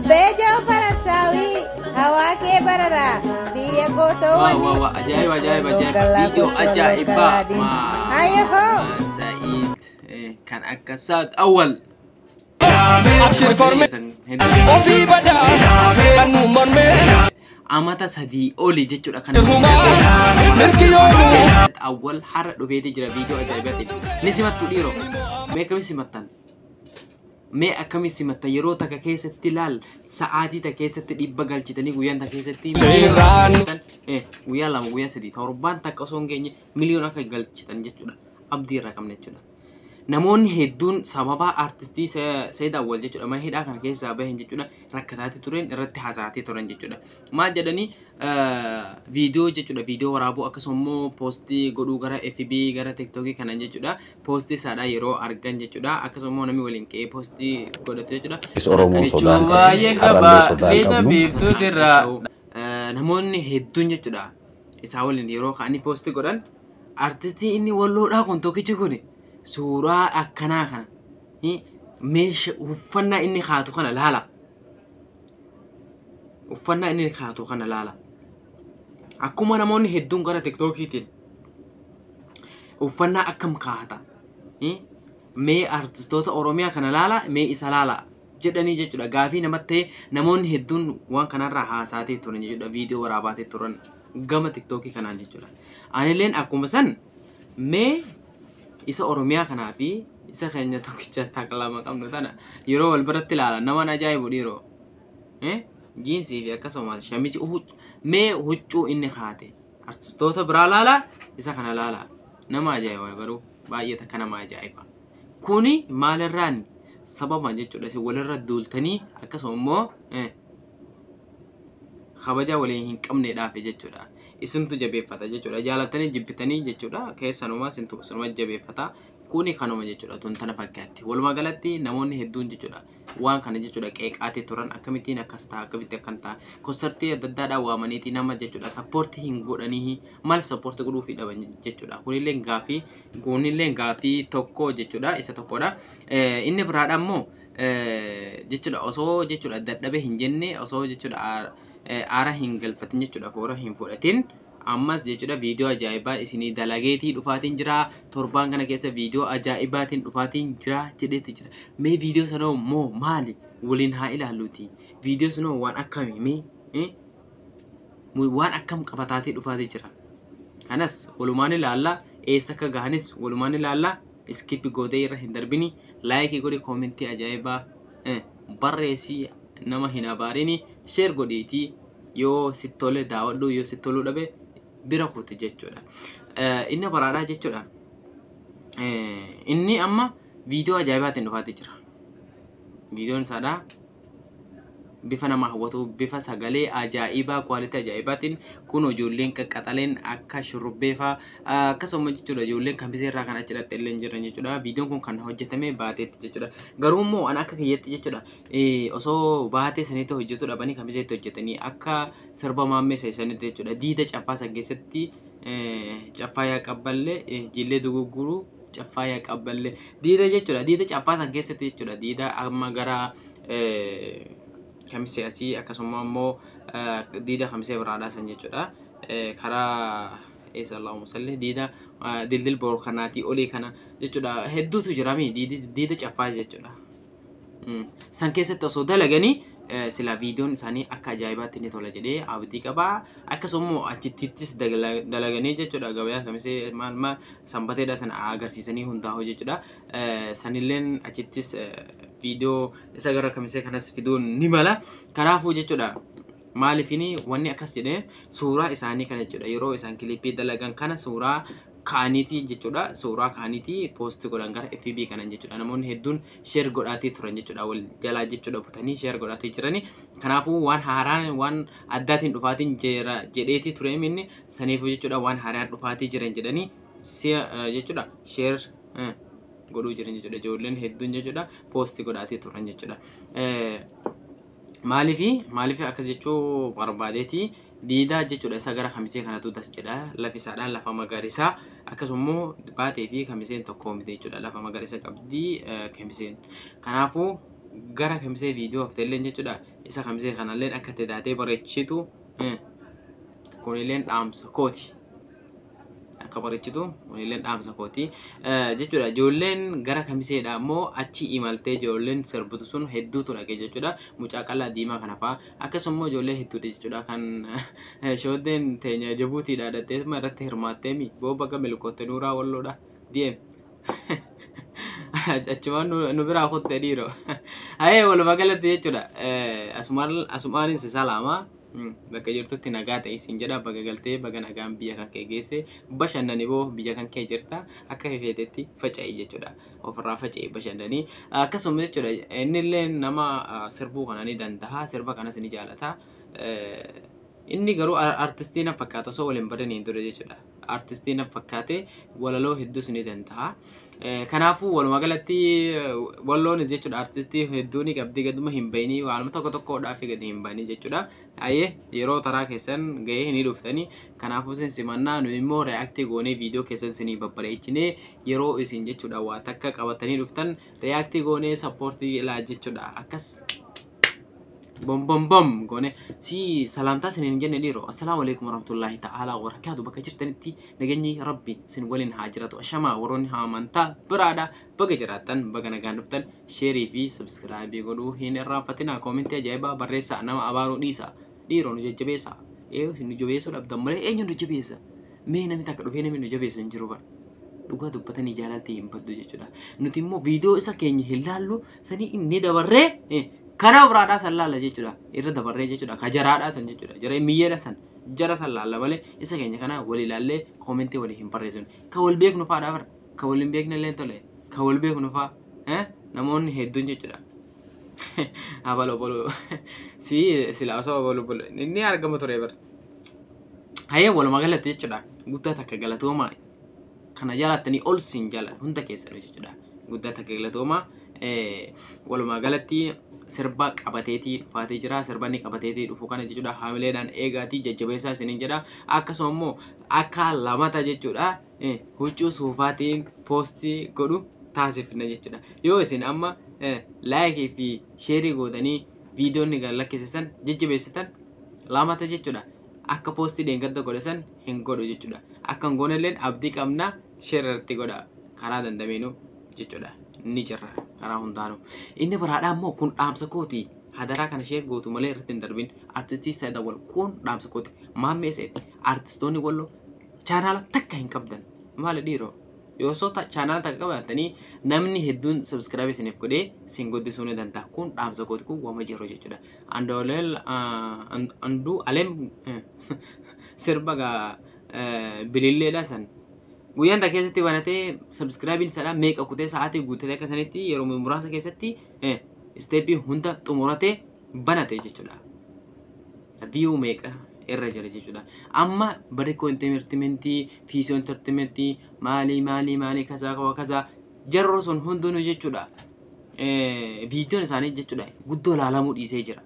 Beejoo Faransaawii hawaa kee bararaa biyya Waa waa gootoowwanii. waa, ajaa'iba ajaa'iba ajaa'iba, viidiyoo ajaa'ibaa. Hayyahoo. Sa'iid kan akka Saad Awwal. Abshir korme ofii badaa kan nu mormee Amata 3 oli jechuudha kan humaa mirgi yoomuu. Awwal har'a dhufeetii jira viidiyoo ajaa'ibaatiin. Ni simattu dhiiroo. Mee akkamiin simattan? Mee akkamiin simattan yeroo takka keessatti laal sa'aatii takka keessatti 100 galchitanii guyyaan takka keessatti Leerraan. guyyaa 2 guyyaa 3 torbaan takka osoo hin geenye miliyoona akka galchitan jechuudha. Abdii irraa qabna jechuudha. Namoonni hedduun sababa artistii Sayyid Awwal jechuudha mana hidhaa kana keessaa bahan jechuudha rakkataati turan irratti haasa'atee turan jechuudha. Maal jedhanii viidiyoo jechuudha viidiyoo waraabuu akkasuma immoo poostii godhuu gara FB gara TikTokii kanan jechuudha poostii isaadhaa yeroo argan jechuudha akkasuma immoo namni waliin ka'ee poostii godhatu jechuudha. Oromoon sodaa hin Baay'ee qabnu, qaba har'allee sodaa hin lixa qabnu. biiftuutirraa. Namoonni hedduun jechuudha isaa waliin yeroo ka'anii poostii godhan artistii inni walloodhaa kun tokkichi kun suuraa akkanaa kana meesha uffannaa inni kaatu kana laala. Uffannaa inni kaatu kana laala. Akkuma namoonni hedduun gara tiktookiitiin uffannaa akkam kaata. Mee artistoota Oromiyaa kana laala mee isa laala jedhanii jechuudha gaafii namatti ta'e namoonni hedduun waan kanarraa haasaatee turan jechuudha viidiyoo waraabaatee turan gama tiktookii kanaan jechuudha. Anilleen akkuma san mee isa Oromiyaa kanaa fi isa keenya tokkicha takka lama qabnu tana yeroo wal biratti ilaalan nama ajaa'ibu dhiiroo. Jiinsii fi akkasumas shamizi mee huccuu inni kaate artistoota biraa laala isa kana laala nama ajaa'iba garuu baay'ee takka nama ajaa'iba. Kuni maalirraan sababa jechuudha isin walirra duultanii akkasuma immoo kabaja waliin hin qabneedhaaf jechuudha. Isintu jabeeffata jechuudha. Jaalattanii jibbitanii jechuudha. Keessanumaa isintu isinuma jabeeffata. Kuni kanuma jechuudha. Tun tana fakkaatti. Walumaa galatti namoonni hedduun jechuudha. Waan kana jechuudha qeeqaatee turan akkamittiin akkas ta'a akkamitti akkan ta'a. Konsartii adda addaadhaan waamaniiti nama jechuudha. Sappoortii hin godhanii maaliif sappoortii godhuufii dhaban jechuudha. Kunillee gaafii tokko jechuudha. Isa tokkodha. Inni biraadha immoo jechuudha osoo jechuudha dadhabe hin jenne osoo jechuudha aara hin galfatin jechuudha foora hin fudhatin ammas jechuudha viidiyoo ajaa'ibaa isinii dalageetii dhufaatiin jira torbaan kana keessa viidiyoo ajaa'ibaatiin dhufaatiin jira jedheeti jira. Mee viidiyoo sanoo moo maali waliin haa ilaalluuti. Viidiyoo sanoo waan akkamii mee waan akkam qabataatii dhufaatii jira. Kanas walumaan ilaalla eessa akka gahanis walumaan ilaalla. Skip gootee irra hin darbini like godhi comment ajaa'ibaa barreessii nama hin abaarini share godhiitii yoo sitti tole daawwadhu yoo sitti toluu dhabe bira kutte jechuudha. Inni baraadhaa jechuudha. Inni amma viidiyoo ajaa'ibaatiin dhufaatii jira. Viidiyoon isaadhaa bifa nama hawwatu bifa sagalee ajaa'ibaa quality ajaa'ibaatiin kun ijoolleen qaqqaxaleen akka shurrubbee fa'aa akkasuma jechuudha ijoolleen kamisee irraa kan achi dhatte illee jiran jechuudha. Viidiyoon kun kan hojjetame baateetti jechuudha. Garuu immoo an akka kiyyatti jechuudha osoo baatee sanitti hojjetu dhabanii kamiseetti hojjetanii akka sirba maammee sanitti jechuudha. Diida caffaa san keessatti caffaa yaa qabballee jillee dugugguruu caffaa yaa qabballee diida jechuudha. Diida caffaa san keessatti jechuudha. Diida amma gara kamisee asii akkasuma immoo diida kamisee biraadhaa san jechuudha. Karaa eessa Allahumma salli diida dildil boorkanaatii olii kana jechuudha. Hedduutu jira mi diida caffaa jechuudha. San keessatti osoo dalaganii sila viidiyoon isaanii akka ajaa'ibaatti ni tola jedhee abdii qabaa. Akkasuma immoo achittis dalaganii jechuudha gabayaa kamisee maal maal sanbateedha sana agarsiisanii hundaa'u jechuudha. Sanilleen achittis viidiyoo isa gara kamisee kanas fiduun ni mala. Kanaafuu jechuudha maaliifini wanni akkas jedhee suuraa isaanii kana jechuudha yeroo isaan clip dalagan kana suuraa ka'aniiti jechuudha suuraa ka'aniiti post godhan gara FB kanan jechuudha namoonni hedduun share godhaatii turan jechuudha wal jalaa jechuudha butanii share godhaatii jirani. Kanaafuu waan haaraan waan addaatiin dhufaatiin jira jedheetii ture inni saniifuu jechuudha waan haaraan dhufaatii jiran jedhanii si'a jechuudha share godhuu jiran jechuudha ijoolleen hedduun jechuudha post godhaatii turan jechuudha. Maaliifi akkas jechuu barbaadeeti diidaa jechuudha isa gara kamisee kanatu das jedha lafi isaadhaan lafa magariisaa akkasuma immoo baatee fi kamiseen tokko miti jechuudha lafa magariisa qabdi kamiseen kanaafuu. Gara kamisee viidiyoo hafteelleen jechuudha. Isa kamisee kanalleen akka itti taatee bareechitu kunilleen dhaamsa kooti. Akka bareechitu kunilleen dhaamsa kooti jechuudha. Ijoolleen gara kamiseedha immoo achi imaltee ijoolleen sirbitu sun hedduutu dhaqee jechuudha. Mucaa qal'aa diimaa kana fa'aa akkasuma immoo ijoollee hedduudha jechuudha. Kan shooddeen teenya Jabuutiidha dhattee irratti hirmaattee mi booba milkootte nuuraa walloodha deem. Achumaan nu biraa kutte dhiiroo. Hayee walumaa galatti jechuudha. Asumaanis salaama. Bakka jirtutti nagaa ta'e siin jedha. Baga galtee baga nagaan biyya kan kee geesse bashannani boo biyya kan kee jirta akka feetetti faca'e jechuudha. Ofirraa faca'e bashannanii. Akkasuma jechuudha innillee nama sirbuu kana ni danda'a. Sirba kanas ni jaalata. Inni garuu artistii na fakkaata osoo waliin badaniin ture jechuudha. Artistii na fakkaate walaloo hedduus ni danda'a. Kanaafuu walumaa galatti walloonis jechuudha artistii hedduu ni qabdi gaduma hin bayinii waanuma tokko tokkodhaaf gadi hin bayinii jechuudha. Ayyee yeroo taraa keessan gahee ni dhuftanii kanaafuu isin simannaa nu immoo reaaktii goonee viidiyoo keessan isinii babbareechinee yeroo isin jechuudha waa takka qabatanii dhuftan reaaktii goonee sappoortii ilaa jechuudha akkas. Bom bom bom goone si salaamtaa isiniin jenne dhiiroo. Assalaamu alaikum warahmatullaahi ta'aalaa wabarakaatu. Bakka jirtanitti nageenyi rabbi isin waliin haa jiraatu. Ashamaa warroonni amantaa biraadha baga jiraattan baga nagaan dhuftan. Sheerii fi sabskraayibii godhuu hin irraanfatinaa. Koomentii ajaa'ibaa barreessaa. Nama abaaruu dhiisa dhiiroo nu jajjabeessa. Ee isin nu jabeessuu dhabdan malee eenyu nu jabeessa? Mee namni takka dhufee namni nu jabeessu hin jiru bara. Dhugaa dubbatanii jaalaltii hin baddu jechuudha. Nuti immoo viidiyoo isa keenya hin laallu sanii inni dabarree kana biraadhaa san laalla jechuudha. Irra dabarree jechuudha. Ka jaraadhaa san jechuudha. Jara miyyeedha san. Jara san laalla malee isa keenya kana wal ilaallee koomentii walii hin barreessinu. Ka wal beeknu fa'aadha bara. Ka wal hin beekne illee tole. Ka wal beeknu fa'a namoonni hedduun jechuudha. Abaloo baloo si silaa osoo abaloo baloo inni argama ture bara. Hayyee walumaa galatti jechuudha. Guddaa takka galatoomaa kana jaalattanii ol siin jaalladha hunda keessanuu jechuudha. Guddaa takka galatoomaa walumaa galatti sirba qabateetii dhufaatee jira. Sirba inni qabateetii dhufu kana jechuudha haamileedhaan eegaatii jajjabeessaa isiniin jedha. Akkasuma immoo akka lamata jechuudha huccuu suufaatiin poostii godhu taasifna jechuudha. Yoo isin amma laayikii fi sheerii gootanii viidiyoonni gad lakkisan jajjabeessitan lamata jechuudha. Akka poostii dheengadda godhe san hin godhu jechuudha. Akka hin goonelleen abdii qabna sheer irratti godha karaa dandameenuu jechuudha. Ni jirra karaa hundaanuu. Inni biraadhaa immoo kun dhaamsa kooti. Hadaraa kana sheer gootu malee irratti hin darbin. Artistii Saayid Awwal kun dhaamsa kooti. Maammee Saayid artistoonni walloo chaanaala takka hin qabdan. Maali dhiiroo? Yoo osoo chaanaala takka qabaatanii namni hedduun sabskraayibii isiniif godhee isin guddisuu ni danda'a. Kun dhaamsa kooti kun waama jiru jechuudha. Andooleel Anduu Aleem sirba gaa bililleedha san. Guyyaan takka keessatti banatee sabskraayibiin isaadhaa meeqa kutee sa'aatii guuttatee akka sanitti yeroo muraasa keessatti isteeppii hunda xumuratee banate jechuudha. Viyuu meeqa irra jira jechuudha. Amma barikoo intartimentii, fiisoo intartimentii, maalii maalii maalii kasaa kawa kasaa jarroo sun hundinuu jechuudha. Viidiyoon isaanii jechuudha guddoo laalamuu dhiisee jira.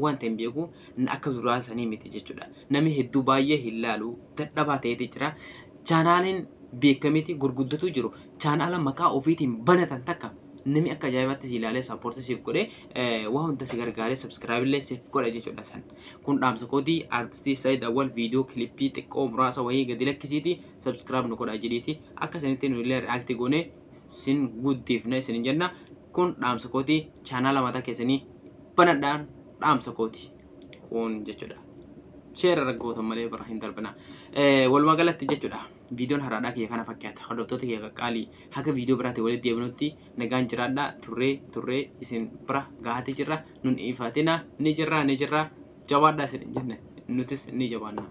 Waan ta'e hin beeku akka duraa sanii miti jechuudha. Namni hedduu baay'ee hin laalu dadhabaa ta'eeti jira. Chaanaaliin beekamiti gurguddatu jiru. Chaanaala maqaa ofiitiin banatan takka namni akka ajaa'ibaatti si ilaalee sappoortii siif godhee waa hunda si gargaaree sabskiraayib illee siif godha jechuudha san. Kun dhaamsa kootii artistii Saayid Awwal viidiyoo kilippii xiqqoo muraasa wayii gadi lakkisiiti sabskiraayib nu godhaa jedhiiti akka sanitti nu illee reaaktii goonee sin guddifna isin jenna. Kun dhaamsa kootii chaanaala mataa keessanii banadhaan dhaamsa kooti kun jechuudha. Sheera raggootan malee bira hin darbina. Walumaa galatti jechuudha. Viidiyoon haraadhaa kiyya kana fakkaata. Hordoftoota kiyya qaqqaalii haga viidiyoo biraatti walitti deebinutti nagaan jiraadhaa. Turree isin bira gahatee jirra. Nun ifatina ni jirra jabaadhaa isin jenne nutis ni jabaanna.